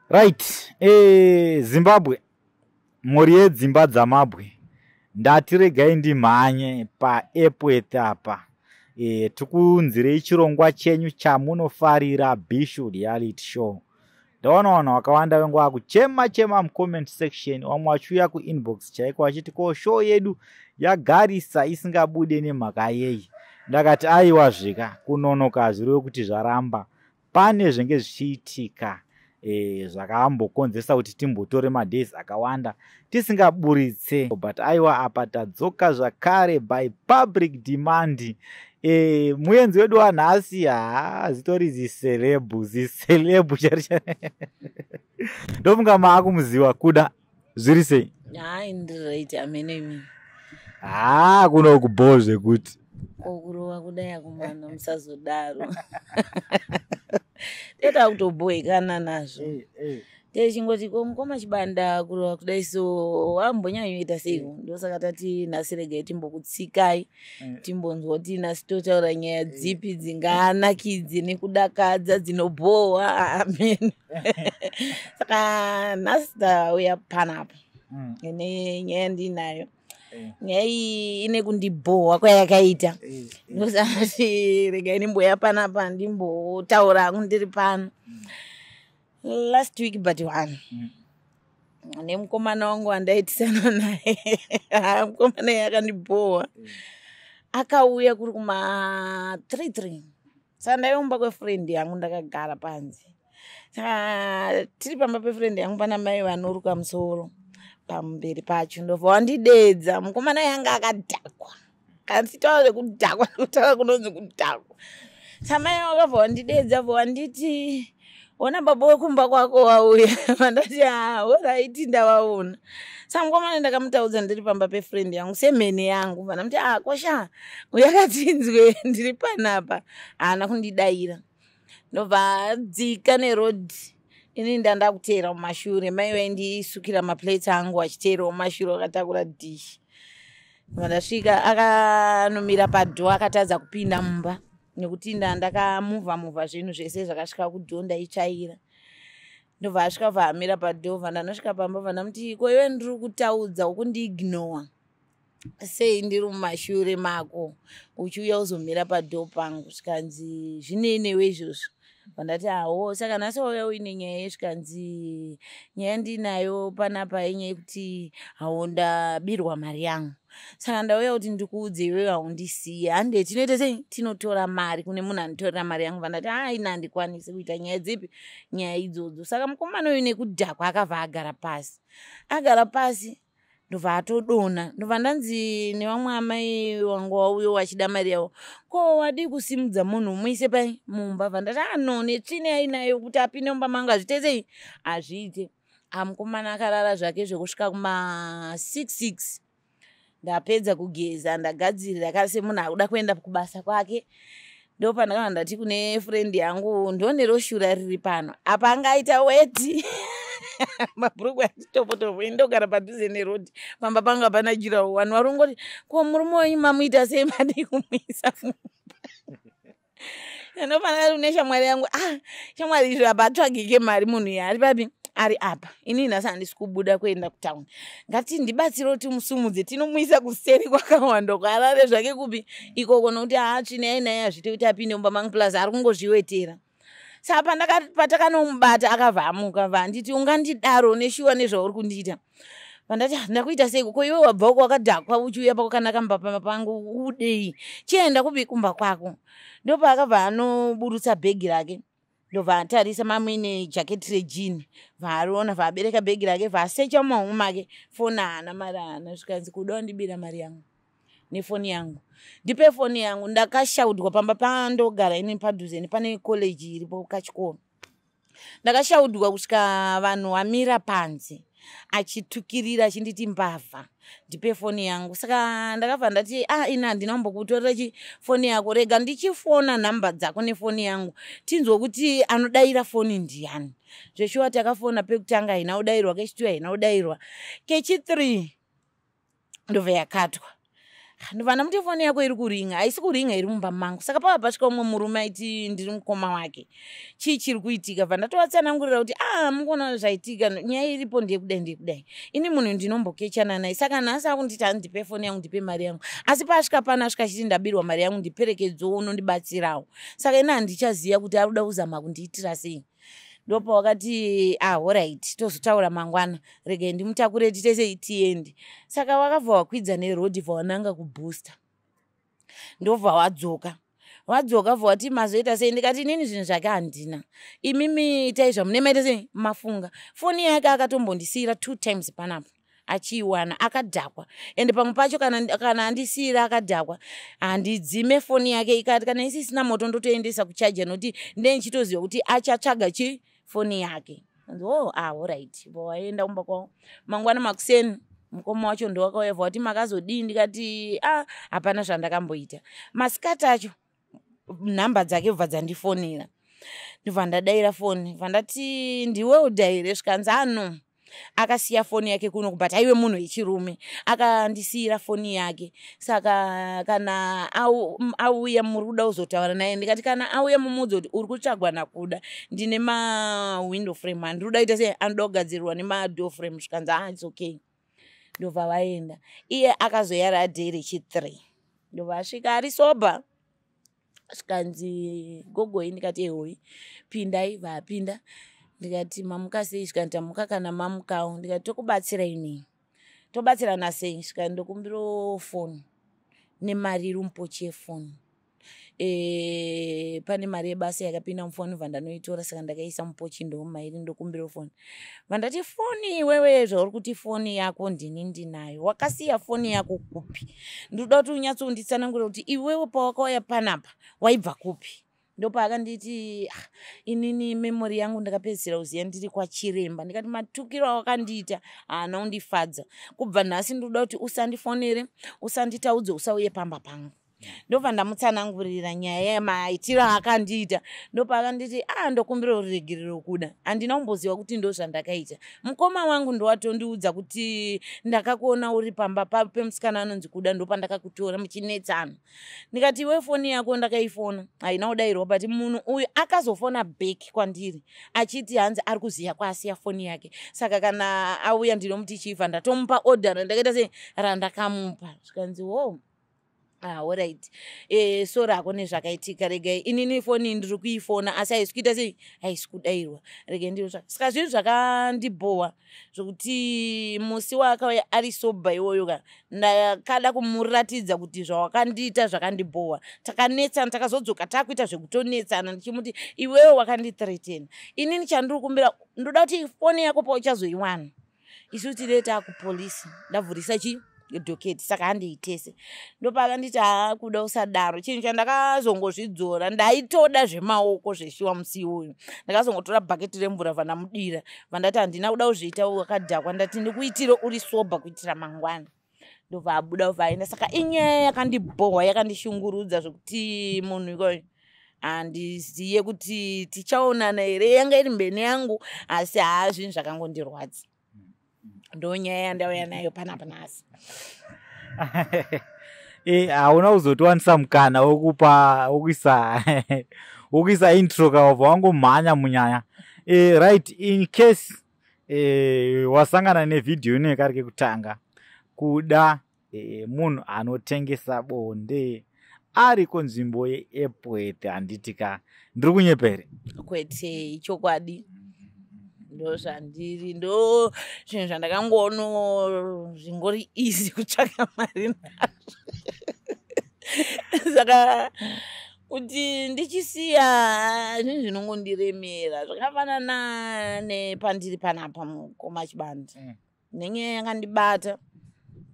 Right, Zimbabwe, mhuri yedzimba dzamabwe, ndati regai ndimhanye paEpworth apa. Tikuunzirei chirongwa chenyu chamunofarira, Bishu Reality Show. Ndaona vanhu vakawanda vengu vakuchema chema mucomment section, vamwe vachiuya kuinbox chaiko vachiti, "Ko show yedu yagarisa isingabude nemhaka yei?" Ndakati, "Aiwa, zvika kunonoka hazvirevi kuti zvaramba." Pane zvenge zvichiitika zvakambokonzeresa kuti timbotore madays akawanda tisingaburitse, but aiwa, apa tadzoka zvakare by public demand. Muenzi wedu wanhasi, haa, zitori ziceleb, ziceleb chari. Ndofunga maakumuziva. Kuda, zviri sei? Hayi, ndiright, amene imi. Haa, kuno kubhoo zvekuti. Kokurova kudai, akomana, musazodaro, teta kutobhoekana nazvo. Techingoti, "Ko mukoma Chibanda, kurova kudai so wambonyanyoita seiko?" Ndosaka tati nhasi regai timbokutsikai, timbonzwa kuti nhasi totaura nyaya dzipi dzinganakidze nekudakadza, dzinobhowa, amen. Saka nhasi tauya panapa nenyaya ndinayo. Nyaya iyi ine kundibhohwa kwayakaita, ndosati regai ndimboya panapa ndimbotaura hangu ndiri pano. Last week but one, nemukomana wangu wandaitisana naye, mukomana iye akandibhohwa. Akauya kuri kuma 33, saka ndaiomba kwefriend yangu, ndakagara panze. Saka tiri pamba pefriend yangu, pana mai vanoruka musoro pamberi pacho. Ndobva wandidedza. Mukomana yanga akadhakwa, kana tichitaura zvekudhakwa, kutaura kunonzi kudhakwa. Samai wakabva wandidedza, bva wanditi, "Ona, baba wekumba kwako wauya." Vandati, "Alright, ndavaona." Saka mukomana ndakamutaudza ndiri pamba pefriend yangu semhene yangu. Vandamuti, "A kosha, uyakatinzwe, ndiri panapa." Haana kundidayira, ndobva adzika nerodhi. Ini ndanda kuteera mumashure, mai vaindisukira maplates angu achiteerawo mumashure vakatakura dhishi. Ndasvika, akanomira padoor, akatadza kupinda mumba nekuti ndakamuvha muvha zvinhu zvese zvakasvika kudoor, ndaitsvaira. Ndobva asvika, bva amira padoor. Bva ndanosvika pamba, bva ndamuti, "Ko iwe, ndiri kutaudza, ukundiignora sei? Ndiri mumashure mako, uchiuya uzomira padoor pangu." Zvikanzi, "Zvinei newe izvozvo?" Vandati, "Awo, saka nhasi wauya uine nyaya ye?" Zvikanzi, "Nyaya ndinayo panapa inyaya yekuti hau ndabirwa mari yangu, saka ndauya kuti ndikuudze. Iwewe haundisiye, hande tinoita sei, tinotora mari kune munhu anotorera mari yangu." Vandati, "Aina, handikwanisi kuita nyaya dzipi, nyaya idzodzo." Saka mukomana uyu nekudhakwa akabva agara pasi. Agara pasi, ndobva atodonha. Ndobva ndanzi nevamwe amai wangu wauyo wachida mari yavo, "Ko wadii kusimudza munhu umuise pai mumba?" Bva ndati, "Ano netsvina yainayo kuti apinde mumba mangu, hazviite sei, hazviite." Amukomana akarara zvake zvekusvika kuma 66. Ndapedza kugeza, ndagadzirira kase munhu akuda kuenda kubasa kwake, ndopandakabva ndati kune friend yangu, "Ndionero shura riri pano apa." Angaita weti mabhurukwa achitopotopo. Indogara padhuze nerodhi, pamba pangu hapana jirawo. Vanhu vari kungoti, "Ko murume wenyu mamuita sei? Madii kumuisa mumba?" Ndinofanira kune shamwari yangu, "Ah, shamwari, izvo apa atsvagike mari, munhu iye ari papi?" Ari apa. "Inini nhasi handisi kubuda kuenda kutauni, ngati ndibatsire kuti musumudze, tinomuisa kuseri kwakawanda kwarare zvake kupi ikoko, nokuti haatsvine ainaye, hazviite kuti apinde mumba mangu, plus ari kungozviwetera." Saka patakanomubata, akabva amuka, vanditi, "Ungandidaro neshuwa nezvauri kundiita?" Vandati, "Ndakuita seiko? Ko iwe wabva uko wakadhakwa, uchiuya pakanaka mumba pangu udei? Chienda kupi, kumba kwako." Ndopaakabva anoburutsa bhegi rake, ndobva atarisa mamuine jaketi rejean, bvaariona, bvaabereka bhegi rake, bvaasecha mumaoko make, foni haana, mari haana. Zvikanzi, "Kuda wandibira mari yangu nefoni yangu, ndipe foni yangu." Ndakashaudwa pamba pandogara ini padhuze nepane college iripo, kachikoro. Ndakashaudwa kusvika vanhu vamira panze, achitukirira achinditi mbavha, "Ndipe foni yangu." Saka ndakabva ndati, "A ah, ini handina kumbokutorera chi foni yako, rega ndichifona nhamba dzako nefoni yangu, tinzwe kuti anodayira foni ndiani." Zveshuwa takafona pekutanga, haina kudayirwa, kechi2 haina kudayirwa, kechi3 ndobva yakatwa. Ndobva ndamuti, "Foni yako iri kuringa, haisi kuringa, iri mumba mangu." Saka pava pasvika umwe murume aiti ndiri mukoma wake. Chii chiri kuitika? Bva ndatovatsanangurira kuti, "A, mukuona zvaitika, nyaya iripo ndeyekudai, ndeyekudai. Ini munhu ndinombokechana naye, saka nhasi akunditi handipe foni yangu, ndipe mari yangu. Asi paasvika pano, asvika achiti ndabirwa mari yangu, ndiperekedzowo, unondibatsirawo. Saka ini handichaziva kuti ari kuda kuzama kundiitira sei." Ndopawakati, "Ah, alright, tozotaura mangwana, regai ndimutakure titese tiende." Saka wakabva wakwidza nerodhi, bva wananga kuBooster, ndobva wadzoka. Wadzoka, bva wati, "Mazoita sei?" Ndikati, "Inini zvinhu zvake handina, imimi itai zvamune maita sei mafunga." Foni yake akatombondisiyira two times panapa achiiwana akadhakwa, ende pamwe pacho kana andisiyira akadhakwa, handidzime foni yake. Ikati kana isisina moto, ndotoendesa kuchaja, nokuti ndee ndichitoziva kuti achatsvaga chi foni yake. Oh, ah, alright. Waenda kumba kwavo. Mangwana makuseni, mukoma wacho ndowakauya, bva wati, "Makazodii?" Ndikati, "A, ah, hapana zvandakamboita." Masikati acho nhamba dzake bva dzandifonera, ndobva ndadayira foni, bva ndati, "Ndiwe udhaire?" Zvikanzi, "Ano akasiya foni yake kuno, but aiwe munhu wechirume, akandisiyira foni yake. Saka kana auya, muri kuda kuzotaura naye." Ndikati, "Kana auya, mumuudze kuti uri kutsvagwa naKuda, ndine mawindow frame andiri kuda kuita sei, anoda kugadzirirwa nemadoor frame." Zvikanzi, "Ah, it's okay." Ndobva vaenda. Iye akazoyara day rechi3, ndobva asvika ari sober. Zvikanzi, "Gogoi." Ndikati, "Ehoi, pindai." Vaapinda. Ndikati, "Mamuka sei?" Zvikanzi, "Tamuka kana mamukawo." Ndikati, "Tokubatsirai nei? Tobatsirana sei?" Zvikanzi, "Ndokumbiro foni nemari iri mupochi yefoni. Pane mari yebasa yakapinda mufoni, bva ndanoitora, saka ndakaisa mupochi, ndomairi, ndokumbira foni." Vandati, "Foni iwewe, zvauri kuti foni yako ndini ndinayo, wakasiya foni yako kupi? Ndoda kuti unyatsonditsanangurira kuti iwewe pawakauya panapa waibva kupi." Ndopaakanditi, "Ah, inini memory yangu ndakapedzisira kuziva ndiri kwachiremba." Ndikati, "Matukiro awakandiita haana kundifadza. Kubva nhasi ndoda kuti usandifonere, usanditaudze, usauye pamba pangu." Ndobva ndamutsanangurira nyaya yemaitiro aakandiita. Ndopaakanditi, "A, ah, ndokumbira ruregerero kuda, handina kumboziva kuti ndo zvandakaita. Mukoma wangu ndowatondiudza kuti ndakakuona uri pamba pemusikana anonzi Kuda, ndopandakakutora muchinetsana." Ndikati, "Iwe, foni yako ndakaifona, haina kudayirwa, but munhu uyu akazofona back kwandiri achiti hanzi ari kuziva kwaasiya foni yake, saka kana auya ndinomuti chibva ndatomupa order randakaita sei, randakamupa." Zvikanzi, "Wo, ah, alright, sorry hako nezvakaitika. Regai inini foni ndiri kuifona, asi haisi kuita sei, haisi kudayirwa. Regai ndinotsvaka." Saka zvinhu zvakandibhowa zvokuti musi waakauya ari sober iwoyo ka, ndakada kumuratidza kuti zvawakandiita zvakandibhowa. Takanetsana, takazodzoka taakuita zvekutonetsana, ndichimuti, "Iwewe wakandithreatena. Inini chandiri kumbira, ndoda kuti foni yako pauchazoiwana, isu tine taakupolisi, ndavhurisa chi docket, saka handiitese." Ndopakanditi, "Haa, kuda usadaro." Chinhu chandakazongozvidzora, ndaitoda zvemaoko zveshuwa musi iwoyo. Ndakazongotora bhaketi remvura, vandamudira, vandati, "Handina kuda kuzviita wakadhakwa, ndati ndikuitire uri sober kuitira mangwana." Ndobva abuda, ubva aenda. Saka inyaya yakandibhohwa, yakandishungurudza zvokuti munhu ikoyo handiziye kuti tichaonana here. Yanga iri mbene yangu, asi haa, zvinhu zvakangondirwadza. Ndo nyaya yandauya nayo panapa nhasi. Hauna kuzotiwanisa mukana wokupa wokuisa intro, kawabva wangomhanya munyaya. Right, in case wasangana nevhidhiyo ino kari kekutanga, Kuda munhu anotengesa bonde ari kunzvimbo yeEpworth, handiti ka? Ndiri kunyepere? Kwete, ichokwadi, ndo zvandiri, ndo zvinhu zvandakangono zvingori easy kutsvaka mari nazvo. Saka kuti ndichisiya zvinhu zvinongondiremera, zvakafanana nepandiri panapa, mukoma Chibandi. Nenyaya yakandibata,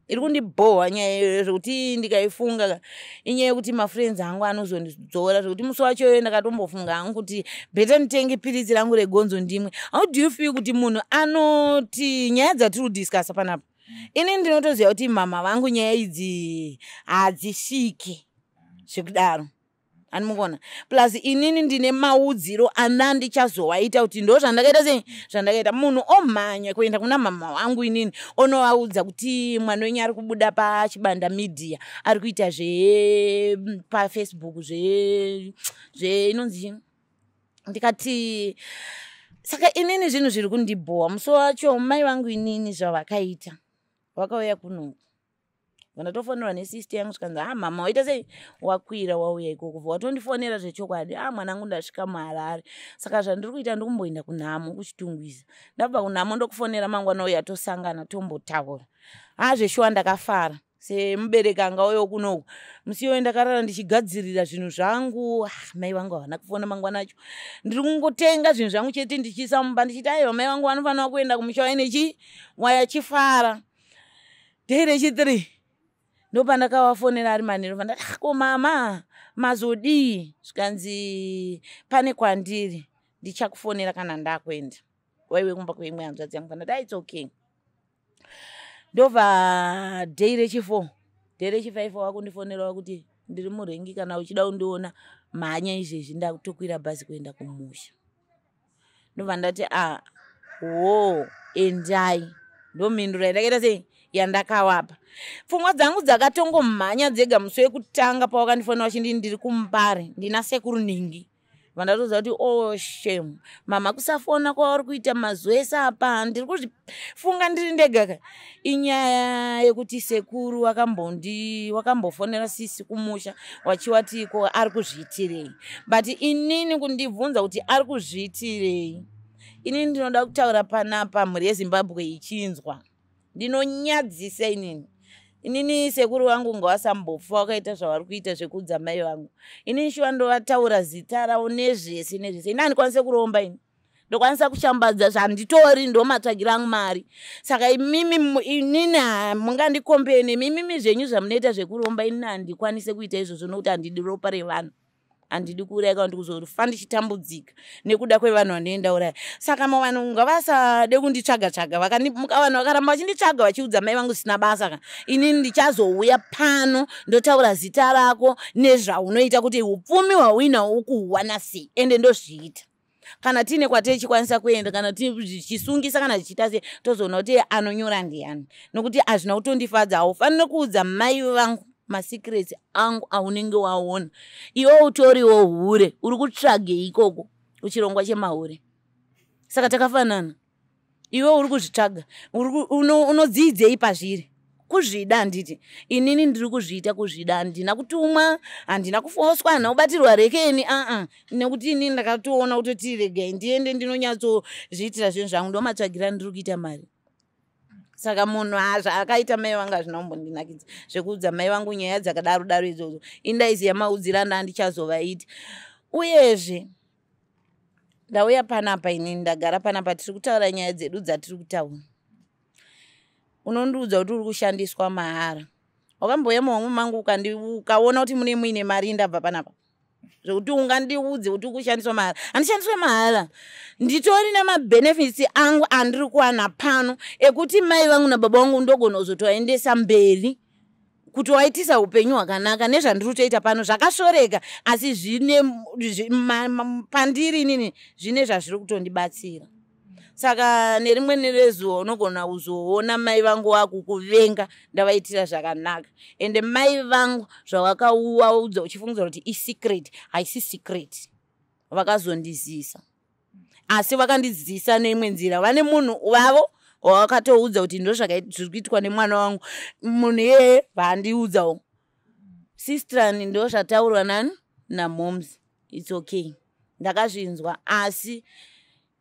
iri kundibhohwa nyaya iyoyo, zvokuti ndikaifunga, inyaya yekuti mafriends angu anozondidzora, zvokuti musi wacho iyoyo ndakatombofunga hangu kuti better nditenge piritsi rangu regonzo ndimwe. How do you feel kuti munhu anoti nyaya dzatiri kudiscussa panapa, ini ndinotoziva kuti mama vangu nyaya idzi hadzisviki zvekudaro. Animukona plus inini ndine maudziro ana ndichazowaita kuti ndo zvandakaita sei, zvandakaita. Munhu omhanya kuenda kuna mama wangu inini onovaudza kuti mwana wenyu ari kubuda paChibanda Media, ari kuita zve paFacebook zve zve inonzi chii. Ndikati saka inini zvinhu zviri kundibhowa. Musi wacho mai vangu inini zvavakaita, vakauya kunoku, ndatofonerwa nesister yangu, zvikanzi, "Ha, mama waita sei, wakwira wauya ikoko?" Bva watondifonera zvechokwadi, "A, mwanangu, ndasvika muHarare, saka zvandiri kuita ndikumboenda kunhamo kuChitungwiza. Ndabva kunhamo ndokufonera mangwana uya, tosangana tombotaura." Ha, zveshuwa ndakafara semubereki angauyawo kunoku. Musi iyoyo ndakarara ndichigadzirira zvinhu zvangu. Ah, mai vangu havana kufona mangwana acho. Ndiri kungotenga zvinhu zvangu chete ndichiisa mumba, ndichiti aiwa, mai vangu vanofanira kuenda kumusha waine chi wayachifara. Day rechi3 ndopandakavafonera ari manheru. Vandati, "Ah, ko mama mazodii?" Zvikanzi, "Pane kwandiri, ndichakufonera kana ndakuenda." Waiwe kumba kweimwe hanzvadzi yangu. Vandati, "Ah, it's okay." Ndobva day rechi4, day rechi5 wakundifonera kuti, "Ndiri murengi, kana uchida kundiona mhanya izvezvi, ndakutokwira bhazi kuenda kumusha." Ndobva ndati, "A wo, endai." Ndomhinduro yandakaita sei yandakawapa. Pfungwa dzangu dzakatongomhanya dzega musi wekutanga pawakandifonera vachindi ndiri kuMbare, ndina sekuru ningi. Vandatoziva kuti, oh shame, mama kusafona kwavari kuita mazuva ese apa, ndiri kuzvifunga ndiri ndega ka. Inyaya yekuti sekuru wakambofonera sisi kumusha wachiwati ko ari kuzviitirei. But inini kundibvunza kuti ari kuzviitirei, inini ndinoda kutaura panapa mhuri yeZimbabwe ichinzwa, ndinonyadzisa inini. Inini sekuru vangu ngavasambofa wakaita zvavari kuita zvekuudza mai vangu. Inini shuwa ndovataura zita ravo nezvese nezvese. Ini handikwanise kuromba, ini ndokwanisa kushambadza zvanditori, ndomatsvagira angu mari. Saka imimi inini hamungandikombee nemimimi zvenyu zvamunoita zvekuromba. Inini handikwanise kuita izvozvo nokuti handidi ropa revanhu, handidi kuuraya kana kuti kuzofa ndichitambudzika nekuda kwevanhu vanoenda uraya. Saka vanhu ngavasade kunditsvaga tsvaga. Vanhu vakaramba vachinditsvaga vachiudza mai vangu zvisina basa ka, inini ndichazouya pano ndotaura zita rako nezvaunoita, kuti upfumi hwauinahwo ukuhuwana sei. Ende ndozviita kana tiine kwatichikwanisa kuenda, kana zvichisungisa, kana zvichiita sei, tozoona kuti anonyora ndiani, nokuti hazvina kutondifadza. Haufaniri kuudza mai vangu masecrets angu aunenge waona. Iwe utoriwo hure, uri kutsvagei ikoko kuchirongwa chemahure? Saka takafanana. Iwe uri kuzvitsvaga, unodziidzei pazviri kuzvida? Handiti inini ndiri kuzviita kuzvida? Handina kutumwa, handina kufoswa, handina kubatirwa rekeni, aa, nekuti inini ndakatoona kutoti regai ndiende ndinonyatsozviitira zvinhu zvangu, ndomatsvagira ndiri kuita mari. Saka munhu zvaakaita mai vangu hazvina kumbondinakidza, zvekuudza mai vangu nyaya dzakadaro daro idzodzo. Indaiziya maudziro anda andichazovaita. Uyezve ndauya panapa, inini ndagara panapa, tiri kutaura nyaya dzedu dzatiri kutaura. Unondiudza kuti uri kushandiswa mahara. Wakambouya muhomwe mangu ukaona kuti mune muine mari? Ndabva panapa zvekuti ungandiudze kuti uri kushandiswa mahara? Handishandiswe mahara. Nditori nemabenefits angu andiri kuwana pano ekuti mai vangu nababa vangu ndogona kuzotovaendesa mberi, kuti waitisa upenyu hwakanaka nezvandiri kutoita pano. Zvakasvoreka, asi zvine pandiri inini zvine zvazviri kutondibatsira. Saka nerimwe nerezuva unogona kuzoona mai vangu vakukuvenga. Ndavaitira zvakanaka. Ende mai vangu zvavakauvaudza uchifungidzira kuti isecret, haisi secret. Vakazondizisa, asi vakandidzidzisa neimwe nzira. Vane munhu vavo wavakatoudza kuti ndo zviri kuitwa nemwana wangu. Munhu iyeye vaandiudzawo, sistrani, ndo zvataurwa nani namoms. It's okay, ndakazvinzwa, asi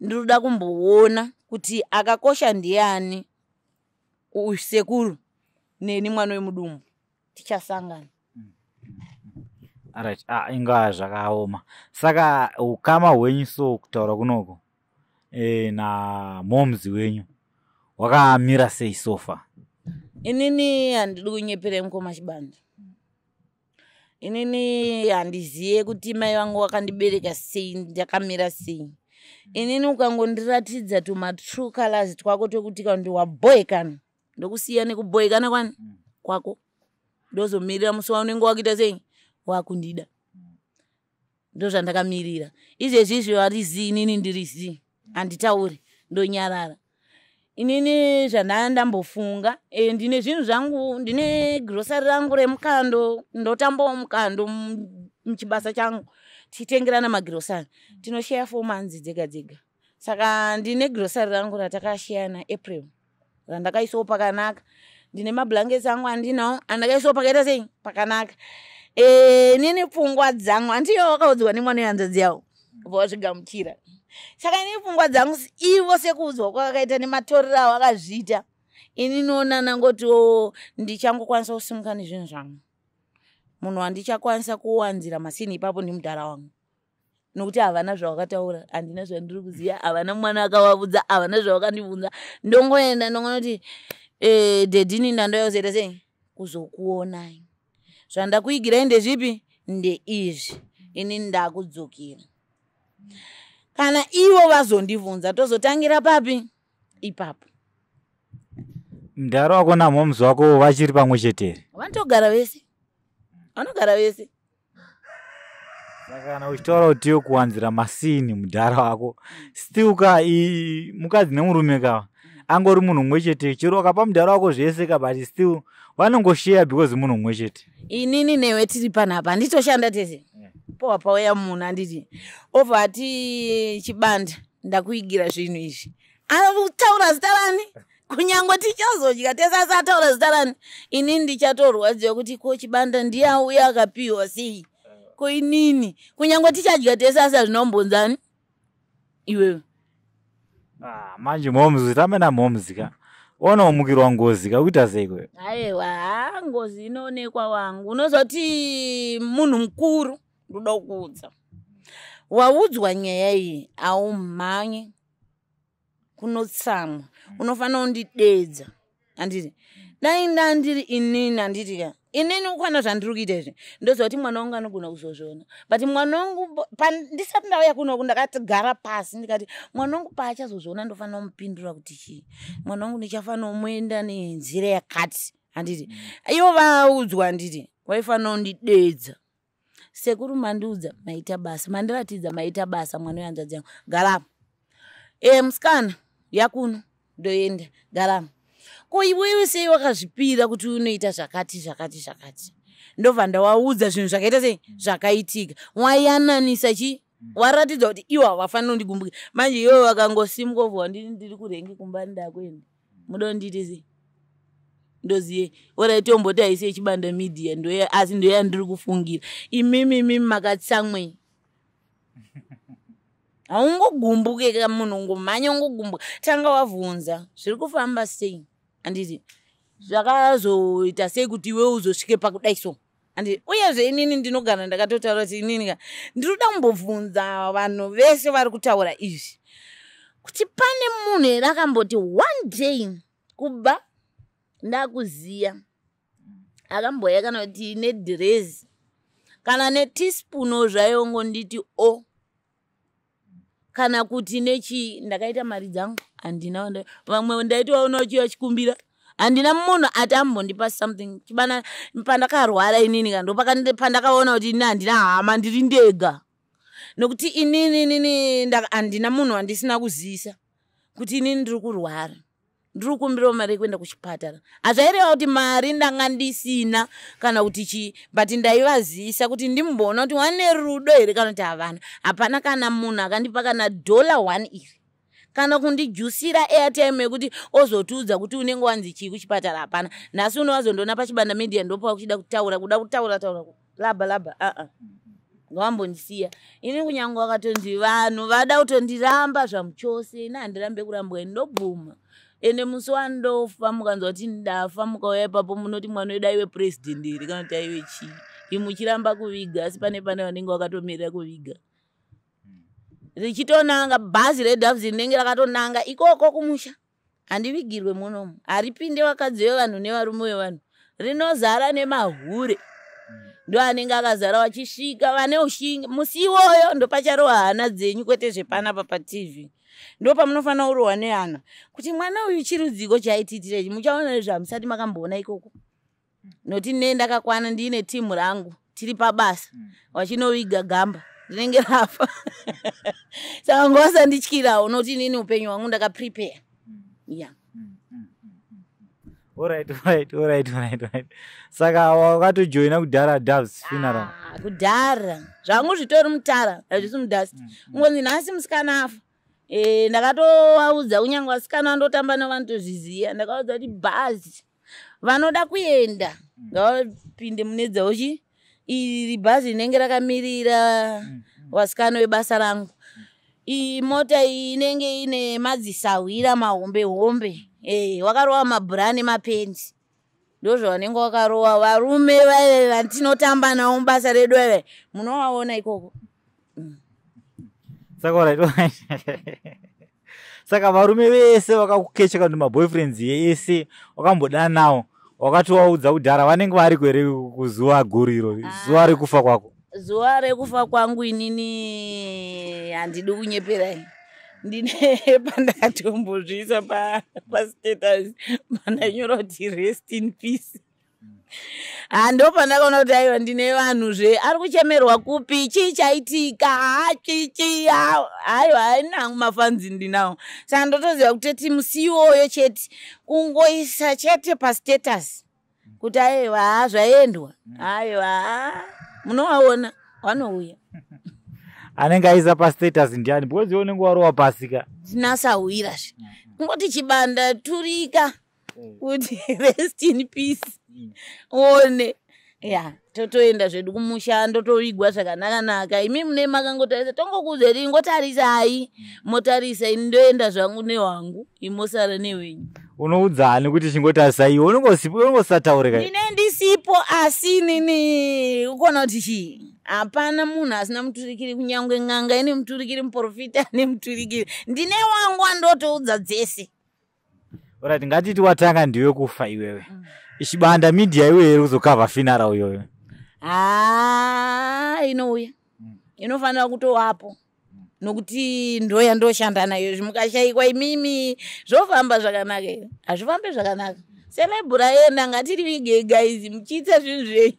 ndinoda kumboona kuti akakosha ndiani, sekuru neni mwana wemudumbu. Tichasangana. Right, ah, inga zvakaoma. Saka ukama hwenyu, so kutaura kunoko namoms wenyu wakamira sei so far? Inini handidi kunyepera, mukoma Chibanda. Inini handiziye kuti mai vangu vakandibereka sei, ndakamira sei. Inini ukangondiratidza tumatrue colors twako twekuti kana wabhoekana, ndokusiya nekubhoekana kwani kwako, ndozomirira musi waunenge wakuita sei, wakundida. Ndozvandakamirira izvezvi izvi, vari zii, inini ndiri zii, handitauri, ndonyarara. Inini zvandaa ndambofunga, ndine zvinhu zvangu, ndine girosari rangu remukando, ndotambawo mukando muchibasa changu, tichitengerana magirosari, tinosheya 4 months dzega dzega. Saka ndine girosari rangu ratakasheya naApril, randakaisawo pakanaka. Ndine mablankets angu andinawo, andakaisawo pakaita sei, pakanaka. Nini pfungwa dzangu, handiyo wakaudzwa nemwana wehanzvadzi yavo, bva wazvigamuchira. Saka inini pfungwa dzangu, ivo sekuudzwa kwavakaita nematorero avo akazviita, ini noona nangoti ndichangokwanisa kusimuka nezvinhu zvangu. Munhu wandichakwanisa kuwanzira masini ipapo ndimudhara wangu, nokuti havana zvavakataura, handina zvandiri kuziva, havana mwana akavabvunza, havana zvavakandibvunza. Ndongoenda, ndongonoti, "Daddy, ndandoya kuzoita sei, kuzokuonai. Zvandakuigirai ndezvipi? Ndeizvi. Ini ndakudzokera." Kana ivo vazondibvunza, tozotangira papi ipapo. Mudhara wako namhomuzi wako vachiri pamwe chete here? Vanotogara vese, vanogara vese. Saka kana uchitaura kuti iyo kuwanzira masini mudhara wako, still ka mukadzi nemurume ka angori munhu mumwe chete. Chero wakapa mudhara wako zvese ka, but still vanongosheya because munhu mumwe chete. Inini newe tiri panapa, handitoshanda tese. Powa pauya munhu, handiti obva ati, "Chibanda, ndakuigira zvinhu izvi," anotaura zita rani? Kunyange tichazodya tese, asi ataura zita rani, inini ndichatorwadziwa kuti ko Chibanda ndiye auya akapiwa sei? Ko inini, kunyange tichadya tese, asi hazvinombonzani iwewe. Ah, manje mhomuzi, tambe namhomuzi ka, onomukirwa ngozi ka, kuita sei kweyo? Aiwa, ha, ngozi inoonekwa wangu. Unozoti munhu mukuru, ndoda kukuudza, waudzwa nyaya iyi, haumhanye kunotsamwa, unofanira kundidedza, handiti? Dai ndandiri inini, handiti ka, inini ukwana zvandiri kuita izvi, ndoziva kuti mwana wangu anogona kuzozviona. But mwana wangu, ndisati ndauya kunoku, ndakagara pasi ndikati mwana wangu paachazozviona, ndofanira kumupindura kuti chii mwana wangu, ndichafanira kumuenda nenzira yakati, handiti? Ivo vaudzwa, handiti vaifanira kundidedza, "Sekuru, mandiudza, maita basa, mandiratidza, maita basa. Mwana wehanzvadzi yangu, garamo. Musikana yakuno, ndoenda, garamo. Ko iwewe sei wakazvipira kuti unoita zvakati zvakati zvakati?" Ndobva ndawaudza zvinhu zvakaita sei, zvakaitika. Wayananisa chi, waratidza kuti iwo havafaniri kundigumbukira. Manje iwe vakangosimuka, obva wandini, ndiri kurengi kumba, ndakuenda, muda kundiite sei? Ndoziye orai, tomboti haisi yeChibanda Media, ndoya, asi ndoyandiri kufungira. Imimi, imimi makatsamwei? Haungogumbuke ka munhu, ungomhanya ungogumbuka. Tanga wabvunza zviri kufamba sei, handiti? Zvakazoita sei kuti iwe uzosvike pakudai so, handiti? Uyezve inini ndinogara ndakatotaura kuti inini ka ndiri kuda kumbobvunza vanhu vese vari kutaura izvi kuti pane munhu here akamboti one day kubva ndakuziya akamboya kana kuti nedhirezi kana neteaspoon zvayo, ngonditi o, kana kuti nechii, ndakaita mari dzangu, handina vamwe ndaitovaona uchiva chikumbira, handina munhu ati ambondipa something. Chibana, pandakarwara inini ka, ndopandakaona kuti ini handina hama, ndiri ndega, nokuti inini inini handina munhu wandisina kuzivisa kuti inini ndiri kurwara, ndiri kukumbirawo mari yekuenda kuchipatara. Hazvaireva kuti mari ndanga ndisina kana kuti chii, but ndaivazivisa kuti ndimboona kuti wane rudo here kana kuti havana. Hapana kana munhu akandipa kana $1 iri, kana kundijusira airtime yekuti ozotiudza kuti unenge wanzi chii kuchipatara, hapana. Nhasi uno wazondoona paChibanda Media, ndopa kuchida kutaura, kuda kutaura taura, labha labha, aa, ngavambondisiya ini. Kunyange vakatonzi vanhu vada kutondiramba zvamuchose, ini handirambe kurambwa, ini ndobvuma. Ende musi wandofa, mukanzwa kuti ndafa, mukauya ipapo, munoti mwana wedu aive purezidendi here kana kuti aive chii? Imuchiramba kuviga, asi pane vanenge vakatomirira kuviga, richitonanga bhazi reDoves rinenge rakatonanga ikoko kumusha. Handivigirwe munomu, haripinde vakadzi vevanhu nevarume vevanhu, rinozara nemahure, ndo anenge akazara vachisvika vane ushingi. Musi iwoyo ndopacharohwa hana dzenyu, kwete zvepanapa paTV. Ndo pamunofanira kurohwa nehana kuti mwana uyu chirudziko chaitiitira ichi, muchaona zvamusati makamboona ikoko. Nokuti ne ndakakwana, ndiine timu rangu, tiri pabasa, vachinoviga gamba. Rinenge rafa, saka ngavasandityirawo, nokuti inini upenyu hwangu ndakaprepare, ya. Alright. Saka wakatojoina kudhara Doves funeral? Ah, kudhara. Zvangu zvitori mutara, hazvisi mudust. Ungonzi nhasi musikana afa. Ndakatovaudza, kunyange vasikana vandotamba navanotozviziva, ndakavaudza kuti bhazi vanoda kuenda ngavapinde mune dzavo. Chi iri bhazi rinenge rakamirira vasikana vebasa rangu. Iyi mota iyi inenge ine madzisahwira mahombe hombe, wakarova mabhura nemapendi, ndozvavanenge vakarova. Varume vaive vatinotamba navo mubasa redu vaive munovaona ikoko. Saka alright, saka varume vese vakakukecheka kuti maboyfriends ese wakambodana nawo, wakatovaudza kudhara, vanenge variko here kuzuva guru iro, zuva rekufa kwako? Zuva rekufa kwangu inini handidi kunyeperai, ndine pandakatombozviisa pastatus, pandanyora kuti "Rest in peace". Hando pandakaona kuti aiwa, ndine vanhu zve ari kuchemerwa kupi, chii chaitika, ha chichi, aiwa, hainangu mafanzi ndinawo. Saka ndotoziva kutoti musi iwoyo chete kungoisa chete pastatus kuti aiwa, ha, zvaendwa, aiwa, ha, munovaona vanouya. Anenge aisa pastatus ndiani? Because iwe unenge warova pasika. Tinasahwirazve kungoti chibanda turika kuti "Rest in peace", one ya, totoenda zvedu kumusha, ndotovigwa zvakanaka-naka. Imi mune makangotarisa, tongokuudzai, ngotarisai, motarisa, ini ndoenda zvangu nehwangu, imosara nehwenyu. Unoudzani kuti chingotarisai? Iwe unongosataurika. Ndine ndisipo, asi inini ukona kuti chii, hapana munhu asina muturikiri. Kunyange n'anga ine muturikiri, muprofita ane muturikiri. Ndine wangu wandotoudza dzese. Alright, ngatiti watanga ndiwe kufa iwewe, Chibanda Media iwe here kuzokavha funeral iyoyo? Haa, inouya, inofanira kutovapo, nokuti ndoya ndoshanda nayo. Zvimukashayikwa imimi, zvofamba zvakanaka here? Hazvifambi zvakanaka. Celeb raenda, ngatiri vige guys, muchiita zvinhu zvenyu.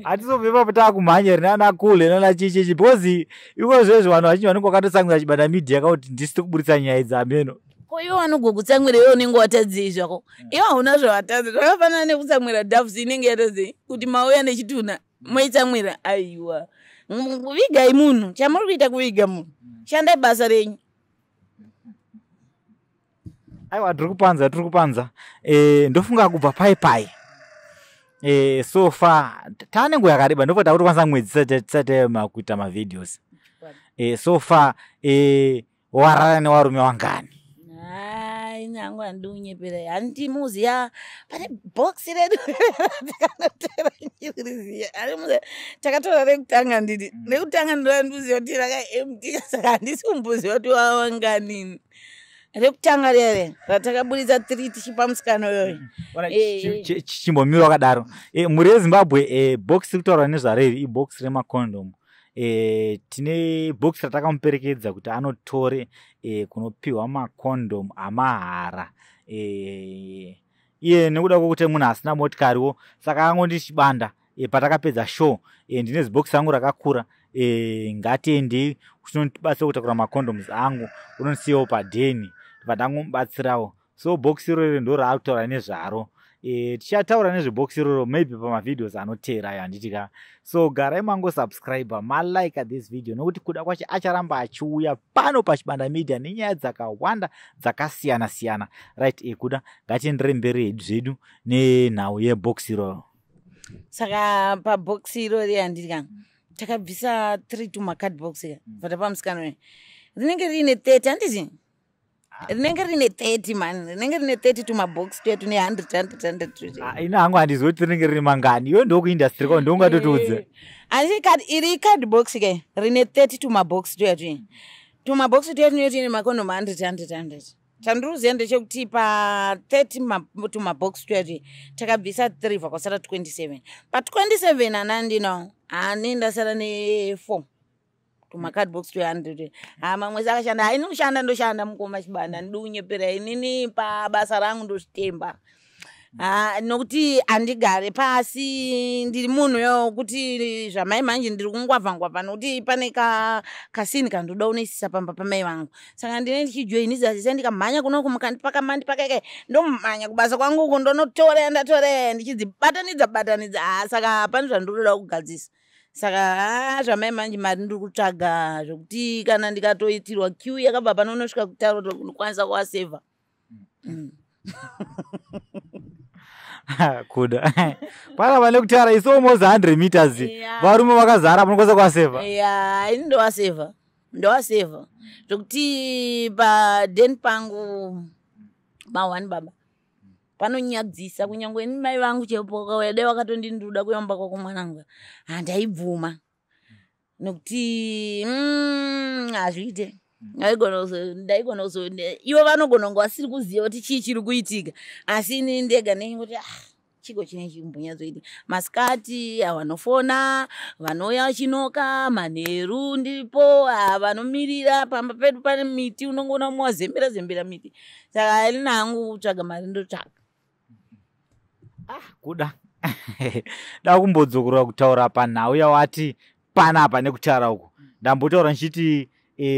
Hatizobva ipapo taakumhanya here nana kule nana chichichi? Because iko zvezvo vanhu vazhinji vanenge vakatotsamwira Chibanda Media kakuti ndisi tikuburitsa nyaya idzi, ameno. Ko iwe vanogokutsamwira, iwe unenge watadzei zvako? Iwe hauna zvawatadza. Zvakafanana nekutsamwira Doves inenge yatadzei kuti mauya nechitunha moitsamwira? Aiwa, vigai munhu. Chamuri kuita kuviga munhu, shandai basa renyu. Aiwa, tiri kupanza, tiri kupanza. Ndofunga kubva pai pai, so far taane nguva yakareba, ndofunga takutokwanisa mwedzi tisati taema kuita mavideos. So far warara nevarume wangani? Hai, nangu handidi kunyepera, handimuziya. Pane bhokisi redu ratakanotora, ndiriziya. Takatora rekutanga, nditi rekutanga ndorandiziva kuti rakaempty, saka handisi kumboziva kuti wawanganini. Rekutanga rere ratakaburitsa 3 tichipa musikana uyoyo. Chimbomira wakadaro. Mhuri yeZimbabwe, bhokisi rikutaurwa nezvareri ibhokisi remakondomu. Tine bhokisi ratakamuperekedza kuti anotore kunopiwa makondomu amahara. Iye nekuda kwokuti munhu asina motikariwo, saka angondi Chibanda, patakapedza show, ndine zibhokisi rangu rakakura, ngatiendei uchinondibatsira kutakura macondoms angu, unondisiyawo padheni. Pandangomubatsirawo. So bhokisi iroro ndo raari kutaura nezvaro. Tichataura nezvebhokisi iroro maybe pamavideos anoteera ayo, handiti ka? So garai mangosubscribe, malike this video, nokuti kuda kwacho acharamba achiuya pano paChibanda Media nenyaya dzakawanda dzakasiyana siyana. Right, kuda ngatiendere mberi hedu zvedu nenhau yebhokisi iroro. Saka pabhokisi irori, handiti, takabvisa 3 tumacardbox ka, bva pamusikana uyu rinenge riine 30, handiti? Rinenge rine 30 man, rinenge rine 30 tumabox tuya tune 100 100 100. Ah, ina hangu handizivi kuti rinenge rine mangani. Iwe ndokuindustry kwao, ndoungatotiudze. Asi iri cardbox ke rine 30 tumabox tuya, tuya tumabox tuya tunenge tuine makondomu 100 100 100. Chandiri kuziva ndechekuti pa30 tumabox tuya tuya takabvisa 3, bva kwasara 27. Pa27 hana ndinawo, hani ndasara ne4 tumacardbox tuya 100. Ha, mamwe sakashanda. Haini kushanda, ndoshanda mukoma Chibanda, ndidi kunyepera. Inini pabasa rangu ndozvitemba. Ah, nokuti handigare pasi, ndiri munhu yokuti zvamai manje ndiri kungwavha ngwavha, nokuti pane kasini kandoda unoisisa pamba pamai vangu. Saka ndine ndichijoinisa sise, ndikamhanya kunoku, mukandipaka mandipaka, ndomhanya kubasa kwangu uku, ndonotora yandatora, ndichidzibatanidza batanidza. Ah, saka pane zvandinoda kugadzisa. Saka ha, zvamai manje mari ndiri kutsvaga, zvokuti kana ndikatoitirwa queue yakabva pano unosvika kutaura kuti ndokwanisa kuvasevha. Kuda panapa nekutaura isi almost 100 meters. Varume vakazara, munokwanisa kuvasevha? Ya, ini ndovasevha, ndovasevha zvokuti paden pangu ma1 baba panonyadzisa. Kunyange ini mai vangu chaipo vakauya, dai vakatondinduda kuyamba kwako mwanangu, handaibvuma, nokuti hazviite. Ndaigona kuzo ivo vanogona kunge vasiri kuziva kuti chii chiri kuitika, asi ini ndega ndengoti, ah, chiko chine chimbonyatsoitika. Masikati vanofona, vanouya vachinoka, manheru ndiripo, ah, vanomirira pamba pedu pane miti, unongoona mumwe wazembera zembera miti. Saka ini hangu kutsvaga mari ndotsvaga. Kuda da kumbodzokorora kutaura panhau yawati panapa nekutaura uku. Ndambotaura ndichiti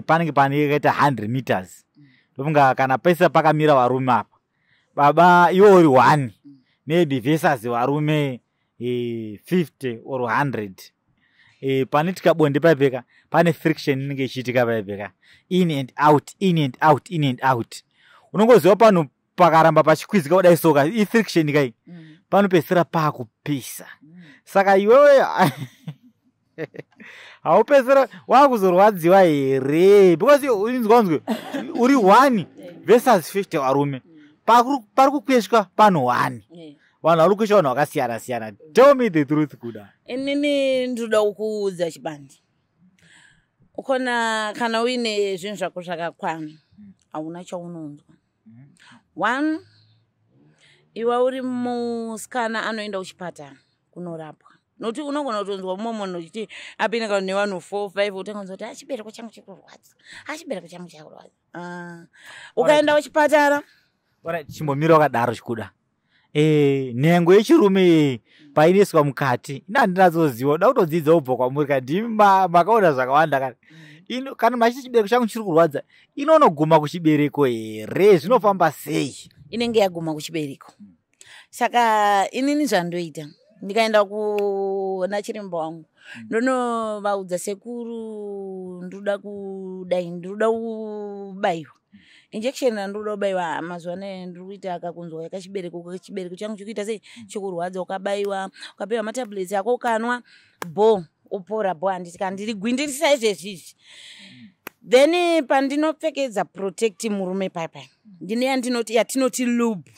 panenge pane yakaita 100 meters, ndofunga kana pese pakamira varume apa baba, iwe uri one maybe versus varume 50 or 100. Panoitika bonde paipeka pane friction inenge ichiitika paipeka, in and out, in and out, in and out. Unongoziva panhu pakaramba pachikwizika kudai, soka ifriction kai, panopedzisira paakupisa. Saka iwewe haupedzisira wakuzorwadziwa here? Because inzwa nzwe, uri one versus 50 varume, pari kukweshwa panhu one. Vanhu vari kukwesha vanhu vakasiyana siyana. Tell me the truth, Kuda. Inini ndinoda kukuudza chibandi, ukona kana uine zvinhu zvako zvakakwana, hauna chaunonzwa. One, iwe uri musikana anoenda kuchipatara kunorapwa, nokuti unogona kutonzwa mumwe munhu uchiti apinda kana nevanhu 4 5, utanganzwa kuti achibereko changu chikurwadza, achibereko changu chakurwadza. Ah, ukaenda kuchipatara. Alright, chimbomira wakadaro, chikuda nhengo yechirume iyi painoiswa mukati, ina handinatsoziva, uda kutodzidza ubva kwamuri ka, ndimi makaona zvakawanda kani. Kana machiti chibereko changu chiri kurwadza, inonoguma kuchibereko here? Zvinofamba sei? Inenge yaguma kuchibereko. Saka inini zvandoita, ndikaenda kuna chiremba wangu, ndonovaudza, "Sekuru, ndoda kudai, ndoda kubayiwa injection randoda kubayiwa. Mazuva anaya ndiri kuita kakunzwa kachibereko, chibereko changu chikuita sei, chikurwadza." Ukabayiwa, ukapiwa matablets ako, ukanwa bo, upora bo. Handiti kandiri gwindirisa izvezvizvi? Then pandinopfekedza protect murume paipai, ndine yandinoti, yatinoti lube.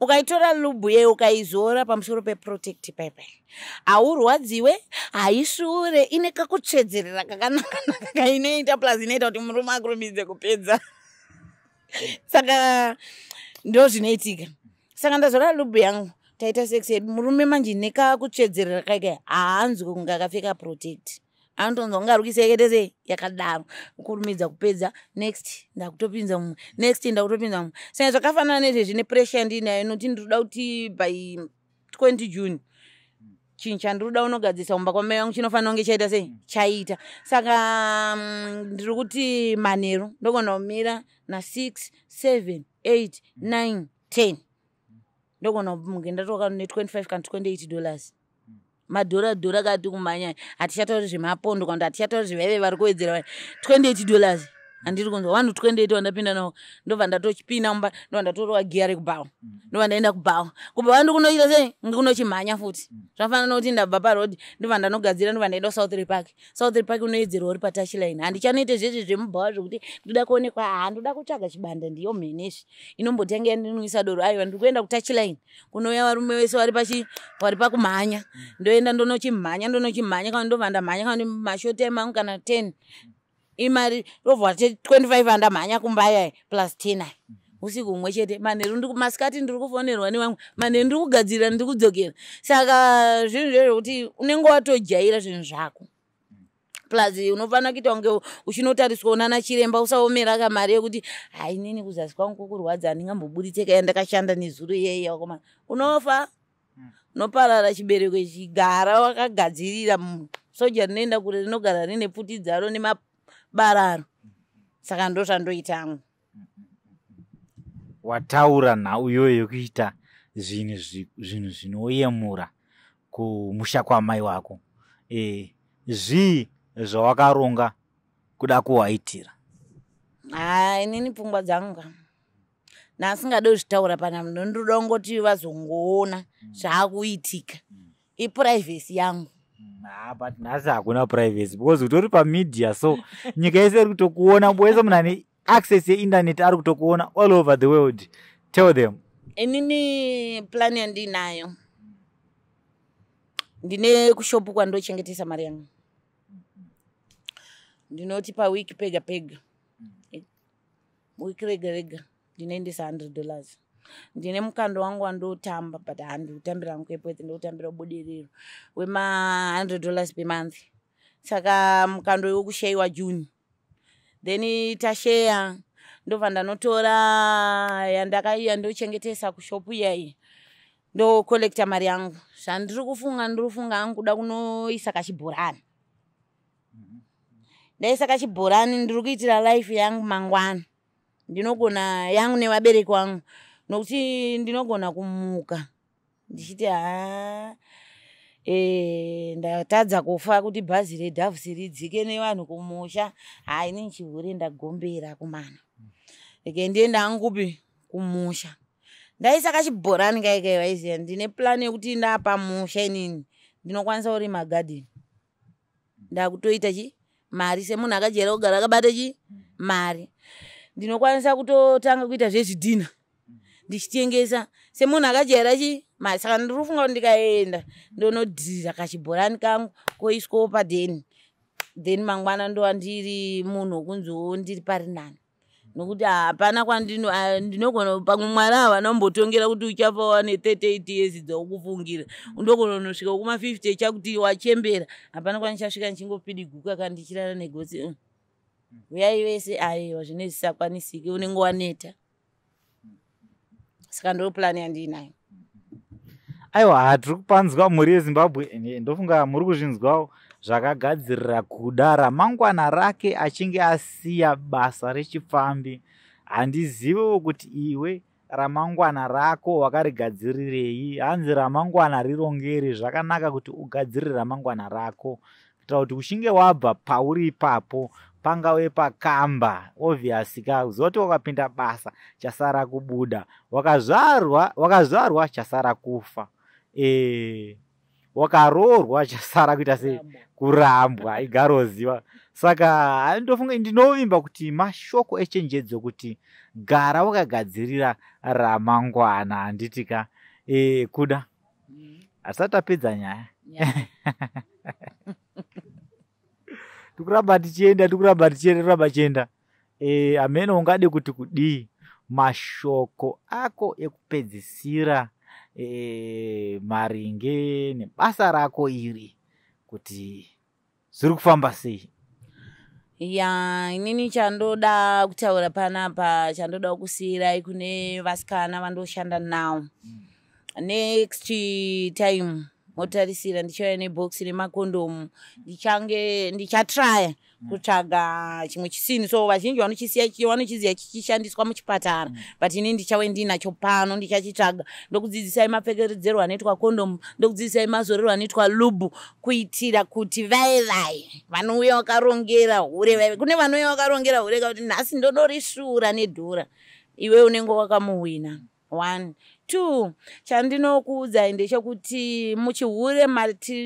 Ukaitora lube ye, ukaizora pamusoro peprotect paipai, haurwadziwe, haisvuure, ine kakutsvedzerera kakanakanaka kainoita, plus inoita kuti murume akurumidze kupedza. Saka ndo zvinoitika. Saka ndazora lube yangu, taita sex yedu, murume manje nekakutsvedzerera kaika haanzwi kunge akapfeka protect, anotonzwa kunge ari kuisa yakaita sei, yakadaro, kurumidza kupedza. Next ndakutopinza mumwe, next ndakutopinza mumwe. Saka zvakafanana nezvezvi nepressure yandinayo, nokuti ndinoda kuti by 20 June chinhu chandinoda unogadzirisa kumba kwamai vangu chinofanira kunge chaita sei, chaita. Saka ndiri kuti manheru ndogona kumira na6, 7, 8, 9, 10, ndogona kunge ndatoka ne25 kana $28, madhora dhora kati kumhanya. Hatichatauri zvemapondo kana kuti hatichatauri zvevaive vari kuwedzera. $28, handiri kunzwa vanhu 28 vandapinda navo, ndobva ndatochipinda mumba, ndobva ndatorova giya rekubhawa, ndobva ndaenda kubhawa. Kubhawa ndikunoita sei? Ndikunochimhanya futi. Zvafanana nokuti ndabva parodhi, ndobva ndanogadzira, ndobva ndaenda kuSouth Park. South Park unoedzerwa uri patouchline. Handichanoite zvezvi zvemubhawa zvokuti ndoda kuonekwa, ha, ndoda kutsvaga chibanda, ndiyo mhenezvi inombotanga yandinwisa doro. Aiwa, ndiri kuenda kutouchline kunouya varume vese vari pachi, vari pakumhanya, ndoenda ndonochimhanya, ndonochimhanya kana ndobva ndamhanya kana mashort time angu kana 10, imari ndobva 25 andamhanya kumba ayaya plus 10 aya usiku humwe chete. Manheru, masikati ndiri kufonerwa nevamwe, manheru ndiri kugadzirira, ndiri kudzokera. Saka zvinhu zvezvokuti unenge watojaira zvinhu zvako. Plus unofanira kuita kunge uchinotariswa unana chiremba, usaomera kamari yekuti hai, inini kuzasi kwangu kukurwadza, handingamboburitse kaya ndakashanda nezuro iyeye. Wakomana, unofa, unoparara chibereko ichi. Gara wakagadzirira. Soja rinoenda kure rinogara rine pfuti dzaro nemabararo. Saka ndo zvandoitangu. Wataura nhau iyoyo yekuita zvinhu zvinoyemura kumusha kwamai wako. Zvii zvawakaronga kuda kuwaitira? Ha, inini pfungwa dzangu ka, ndasingade kuzvitaura pana munhu. Ndoda kungoti vazongoona zvaakuitika, iprivacy yangu. Ah, but nhasi hakuna privacy because utori pamedia, so nyika yese iri kutokuona. Wese munhu ane access yeinternet ari kutokuona all over the world. Tell them. Inini plan yandinayo, ndine kushopu kwandochengetesa mari yangu. Ndinoti pawiki pega pega, wiki rega rega, ndinoendesa $100. Ndine mukando wangu wandotamba, but handikutambira hangu kuEpworth, ndokutambira Budiriro, wema$100 per month. Saka mukando wekushayiwa June, then tasheya, ndobva ndanotora yandochengetesa kushopu iyaiyi, ndokolekta mari yangu. Zvandiri kufunga, ndiri kufunga hangu kuda kunoisa kachibhorani. Ndaisa kachibhorani, ndiri kuitira life yangu mangwana. Ndinogona yangu nevabereki vangu, nokuti ndinogona kumuka ndichiti ha, ndatadza kufa kuti bhazi reDoves ridzike nevanhu kumusha. Hai, inini chihure ndagombera kumana, rege ndienda hangu kupi? Kumusha. Ndaisa kachibhorani kaikai. Vaiziva ndine plan yekuti ndapa musha, inini ndinokwanisa kurima gadheni. Ndakutoita chi mari semunhu akajaira kugara akabata chi mari. Ndinokwanisa kutotanga kuita zvezvidhina ndichitengesa semunhu akajaira chi mari. Saka ndiri kufunga kuti ndikaenda ndonodhirira kachibhorani kangu koiswawo padheni, then mangwana ndova ndiri munhu wokunziwo ndiri pari nani, nokuti hapana kwandino ndinogona. Pamwe Mwari havana kumbotongera kuti uchafa wane 38 years dzaukufungira. Undogona kunosvika kuma50 chakuti wachembera. Hapana kwandichasvika ndichingopidiguka kana ndichirara negotsi. Uyai vese, aiwa, zvine zvisakwanisiki, unenge waneta. Saka ndo plan yandiinayo. Aiwa, hatiri kupanzwa, mhuri yeZimbabwe. Ndofunga muri kuzvinzwawo zvakagadzirira kuda ramangwana rake achinge asiya basa rechipfambi. Handiziviwo kuti iwe ramangwana rako wakarigadzirirei. Hanzi ramangwana rirongeri. Zvakanaka kuti ugadzirire ramangwana rako kuitira kuti uchinge wabva pauri ipapo, pangave pakamba, obvious ka, uziva kuti wakapinda basa, chasara kubuda. Wakazvarwa, wakazvarwa, chasara kufa. Wakaroorwa, chasara kuita sei? Kurambwa. Igaroziva. Saka ndofunga, ndinovimba kuti mashoko echenjedzo kuti gara wakagadzirira ramangwana, handiti ka? Kuda hatisati tapedza nyaya. Tikuramba tichienda, tikuramba tichienda, tikuramba tichienda. Hamene ungade kuti kudii, mashoko ako ekupedzisira maringe nebasa rako iri, kuti zviri kufamba sei? Ya, inini chandoda kutaura panapa, chandoda kusiyirai kune vasikana vandoshanda nawo, next time motarisira ndichauya nebhokisi remakondomu. Ndichange ndichatraya kutsvaga chimwe chisini. So vazhinji vanochisiya, vanochiziva chichishandiswa muchipatara, but ini ndichave ndinacho pano. Ndichachitsvaga, ndokudzidzisai mapfekedzero anoitwa kondomu, ndokudzidzisai mazorero anoitwa lube, kuitira kuti vai vai vanouya vakarongera hure, vai kune vanouya vakarongera hure kakuti nhasi ndodorisvuura nedhora, iwe unenge wakamuhwina. One, two, chandinokuudzai ndechekuti muchihure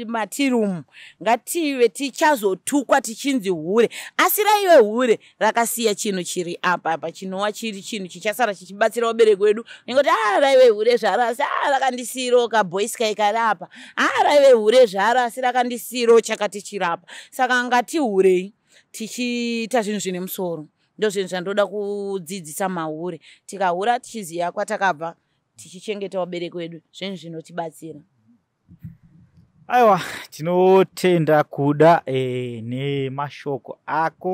matirumu ngative tichazotukwa tichinzi hure, asi raive hure rakasiya chinhu chiri apa apa, chinova chiri chinhu chichasara chichibatsira vabereki vedu. Ningoti a raive hure zvaro, asi a rakandisiyirawo kabhoisi kai kari apa. A raive hure zvaro, asi rakandisiyirawo chakati chirapa. Saka ngatihurei tichiita zvinhu zvine musoro. Ndo zvinhu zvandoda kudzidzisa mahure. Tikahura tichiziva kwatakabva, tichichengeta vabereki vedu, zvinhu zvinotibatsira. Aiwa, tinotenda kuda nemashoko ako.